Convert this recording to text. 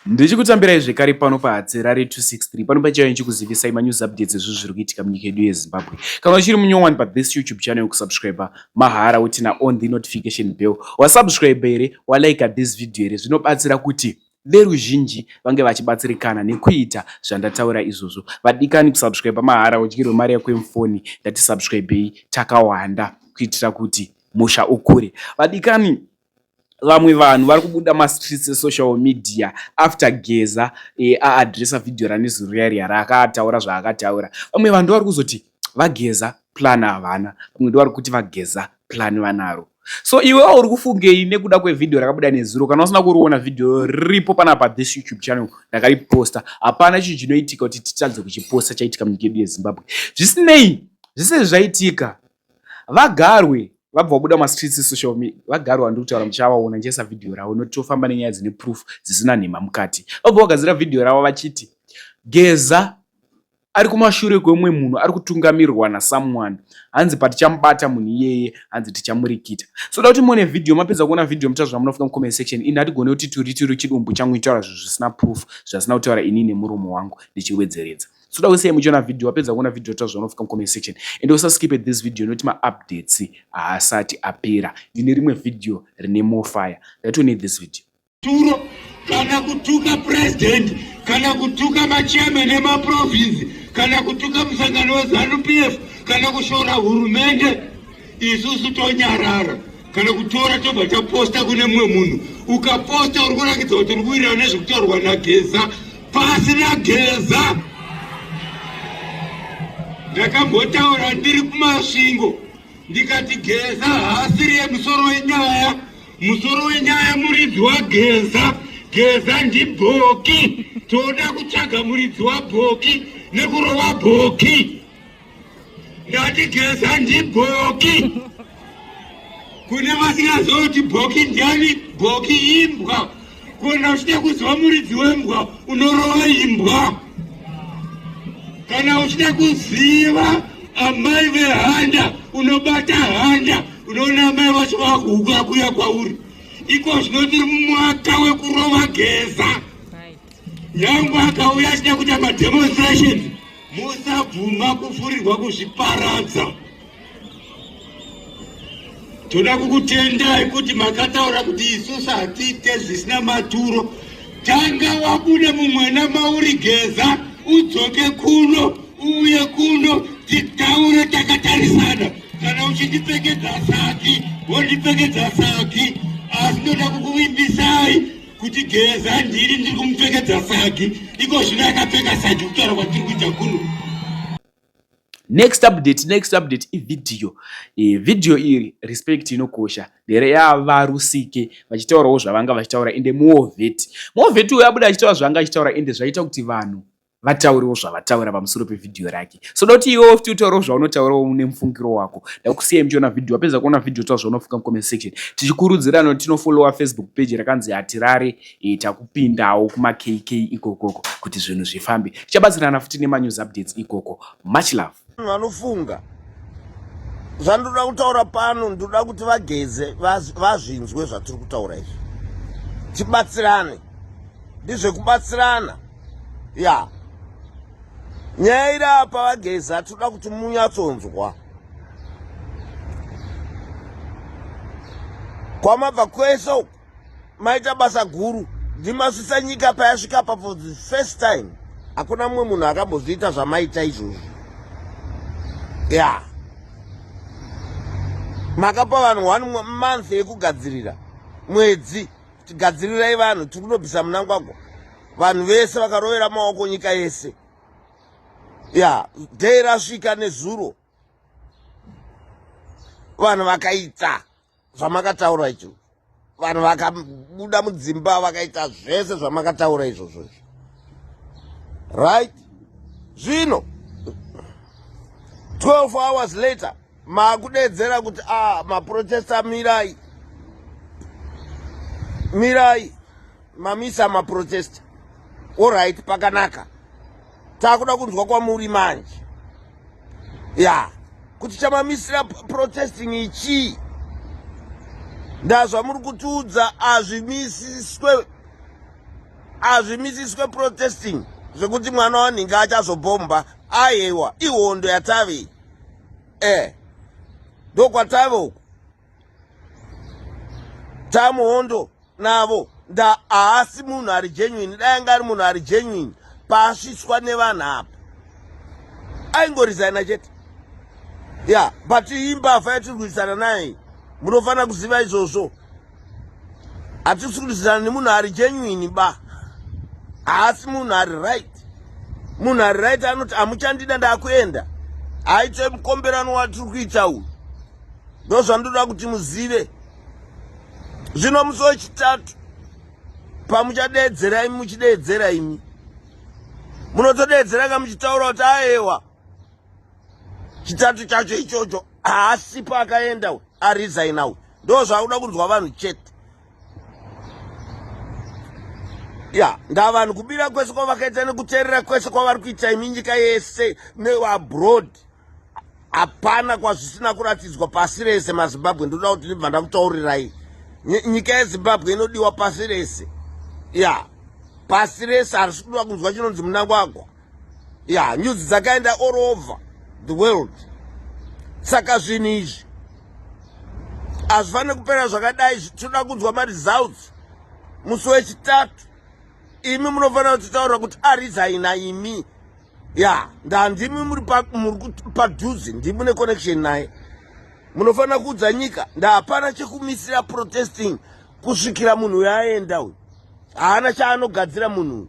Ndichikutambirai zvekare pano paHatirare 263 pano pachaiyo ndichikuzivisai manews updates ezvinhu zviri kuitika munyika yedu yeZimbabwe. Kana uchiri munyowani pathis YouTube channel kusubscribe mahara utina on the notification bell. Wasubscribe here? Walike this video here? Zvinobatsira kuti veruzhinji vange vachibatsirikana nekuita zvandataura izvozvo. Vadikani kusubscribe mahara udyirwe mari yako yemufoni ndati subscribei takawanda kuitira kuti musha ukure. Vadikani vamwe vanhu vari kubuda mastreets esocial media after Geza e, aadressa vhidhiyo ranezuro riya riya raakataura zvaakataura. Vamwe vanhu vari kuzoti vaGeza plan havana, vamwe ndo vari kuti vaGeza plan vanaro. So iwewo uri kufungei nekuda kwevhidhiyo rakabuda nezuro? Kana usina kuriona vhidhiyo riripo panapa this YouTube channel ndakariposta. Hapana chinhu chinoitika kuti titadze kuchiposta chaitika munyika yedu yeZimbabwe. Zvisinei, zvese zvaitika vagarwe vabva vabuda mumastreets esocial media vagarwe vandiri kutaura muchavaona ndichaisa vhidhiyo ravo noti tofamba nenyaya dzine proof dzisina nhema mukati. Vabva vagadzira vhidhiyo ravo vachiti Geza ari kumashure kweumwe munhu ari kutungamirirwa nasomeone hanzi patichamubata munhu iyeye hanzi tichamurikita. So da kuti muone vhidhiyo mapedza kuona vhidhiyo mutaura zvamunofunga mucomment section. Ini hatigone kuti turi tiri chidumbu changu chitaura zvinhu zvisina proof zvasina kutaura ini nemuromo wangu ndichiwedzeredza. So da kusiyai muchiona vhidhiyo wapedza kuona vhidhiyo taura zvaunofunga mucomment section and usaskipe this video nekuti maupdates haasati apera. Ndine rimwe vhidhiyo rine more fire. Ndatione this video. Turo kana kutuka president kana kutuka machairman emaprovince kana kutuka musangano weZanu PF kana kushora hurumende, isusu tonyarara kana kutora tobva taposta kune mumwe munhu. Ukaposta uri kurakidza kuti uri kuwirirana nezvekutaurwa naGeza. Pasi naGeza. Ndakambotaura ndiri kuMasvingo ndikati Geza haasiriye musoro wenyaya. Musoro wenyaya muridzi waGeza. Geza ndibhoki. Toda kutsvaga muridzi wabhoki nekurova bhoki. Ndati Geza ndibhoki. Kune vasingazivi kuti bhoki ndiani, bhoki imbwa. Kana uchida kuziva muridzi wembwa unorova imbwa. Kana uchida kuziva amai vehanda unobata handa, unoona amai vacho vakuhuka kuya kwauri. Iko zvino tiri mumwaka wekurova Geza. Nyangwe akauya achida kuita mademonstrations, musabvuma kufurirwa kuzviparadza. Toda kukutendai kuti makataura kuti isusu hatiite zvisina maturo. Tanga wabuda mumwena mauri Geza, udzoke kuno, uuye kuno titaure takatarisana. Kana uchindipfekedza saki, wondipfekedza saki, asi ndoda kukuvimbisai kuti Geza ndiri ndiri kumupfekedza saki. Iko zvino akapfeka saki kutaura kwatiri kuita kuno. Next update, next update ividhiyo. E, video iri respect inokosha ndereyavarusike vachitaurawo zvavanga vachitaura ende muovheti muovheti uyo abuda achitaura zvaanga achitaura ende zvaita kuti vanhu vataurewo zvavataura pamusoro pevhidhiyo rake. So da kuti iwewo futi utaurewo zvaunotaurawo nemufungiro wako. Ndakusiyai muchiona vhidhiyo, wapedza kuona vhidhiyo taura zvaunofunga mucomment section. Tichikurudzirana kuti tinofollowa Facebook page rakanzi Hatirare e, takupindawo kumaKK ikokoko kuti zvinhu zvifambe. Tichabatsirana futi nemanews updates ikoko. Much love. Vanofunga zvandoda kutaura pano, ndoda kuti vageze vazvinzwe zvatiri kutaura izvi, tibatsirane, ndizvekubatsirana ya nyaya iri apa. Vageza, toda kuti munyatsonzwa kwamabva kwese uku. Maita basa guru, ndimasvitsa nyika payasvika pa for the first time. Hakuna mumwe munhu akambozviita zvamaita izvozvo. Ya, makapa vanhu one month yekugadzirira, mwedzi, kuti gadzirirai vanhu, tiri kunobvisa Munangwagwa. Vanhu vese vakarovera maoko, nyika yese. Ya, day rasvika nezuro, vanhu vakaita zvamakataura icho, vanhu vakabuda mudzimba vakaita zvese zvamakataura izvozvo izvo, right? Zvino 12 hours later makudedzera kuti a ah, maprotesta mirai, mirai, mamisa maprotesta. Allright, pakanaka. Takuda kunzwa kwamuri manje ya kuti chamamisira protesting ichii. Ndazvamuri kutiudza, hazvimisiswe. Hazvimisiswe protesting zvekuti mwana wanhinga achazobhomba. Ayewa, ihondo yatave. Eh, ndokwatave uku. Tamuhondo navo nda haasi munhu ari genuine. Dai anga ari munhu ari genuine paasvitswa nevanhu apa aingoresigna chete. Ya, but imbavha yatiri kuisana naye, munofanira kuziva izvozvo. Hatisi kurwisana nemunhu ari genuine ba, haasi munhu ari right. Munhu ari right anoti, "Hamuchandida, ndakuenda." Haite mukomberano watiri kuita uyu. Ndo zvandoda kuti muzive. Zvino musi wechitatu pamuchadeedzera imi, muchideedzera imi, munotodeedzera ka muchitaura kuti aewa, chitatu chacho ichocho haasipo, akaenda, aresigna uyu. Ndo zvakuda kunzwa vanhu chete. Ya, ndavanhu kubira kwese kwavakaita nekuteerera kwese kwavari kuita imi, nyika yese neabroad, hapana kwazvisina kuratidzwa pasi rese. MaZimbabwe, ndoda kuti ndibva ndakutaurirai, nyika yeZimbabwe inodiwa pasi rese. Ya, pasi rese harisi kudiwa kunzwa chinonzi Mnangagwa. Ya, nyuzi dzakaenda all over the world. Saka zvinhu izvi hazvifaniri kupera zvakadai. Tinoda kunzwa maresults musi wechitatu. Imi munofanira kutitaura kuti aresigna imi. Ya, ndandimi muri padhuze, ndimi neconnection naye, munofanira kuudza nyika. Ndahapana chekumisira protesting kusvikira munhu uyu aenda. Uyu haana chaanogadzira munhu uyu.